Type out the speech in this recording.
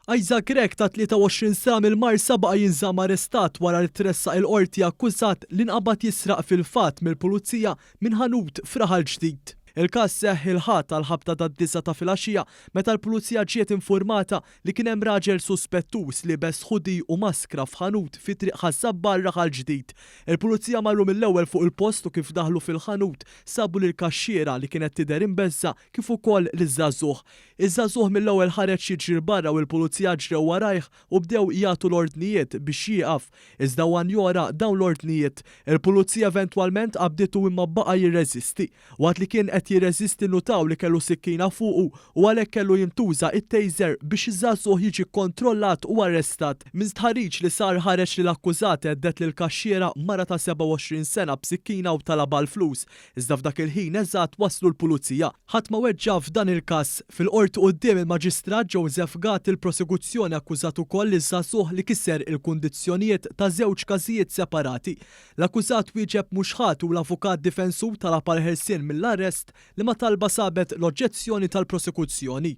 Isaac Grech ta' 23 sena mill-Marsa baqa' jinżamm arrestat wara li tressaq il-Qorti akkużat li nqabad jisraq fil-fatt mill-Pulizija minn ħanut f'Raħal Ġdid. Il-każ seħħ il-Ħadd għall-ħabta tad-disgħa ta' filgħaxija meta l-Pulizija ġiet infurmata li kien hemm raġel suspettuż liebes hoodie u maskra f'ħanut fi Triq Ħaż-Żabbar Raħal Ġdid. Il-Pulizija marru mill-ewwel fuq il-post u kif daħlu fil-ħanut sabu lill-kaxxiera li kienet tidher imbeżża' kif ukoll liż-żagħżugħ. Iż-żagħżugħ mill-ewwel ħareġ jiġri 'l barra u l-pulizija ġrew warajh u bdew jagħtu l-ordnijiet biex jieqaf, iżda huwa njora dawn l-ordnijiet. Il-pulizija eventwalment qabditu imma baqa' jirreżisti. Waqt li kien qed jirreżisti nnutaw li kellu sikkina fuqu u għalhekk kellu jintuża it-taser biex iż-żagħżugħ jiġi kkontrollat u arrestat. Minn stħarriġ li sar ħareġ li l-akkużat hedded lill-kaxxiera, mara ta' 27 sena b'sikkina u talabha l-flus. Iżda f'dak il-ħin eżatt waslu l-Pulizija. Ħadd ma weġġa' f'dan il-każ. Fil-Qorti quddiem il-Maġistrat Joseph Gatt il-Prosekuzzjoni akkużat ukoll liż-żagħżugħ li kiser il-kundizzjonijiet ta' żewġ każijiet separati. L-akkużat wieġeb mhux ħati u l-avukat difensur talab għall-ħelsien mill-arrest liema talba sabet l-oġġezzjoni tal-Prosekuzzjoni.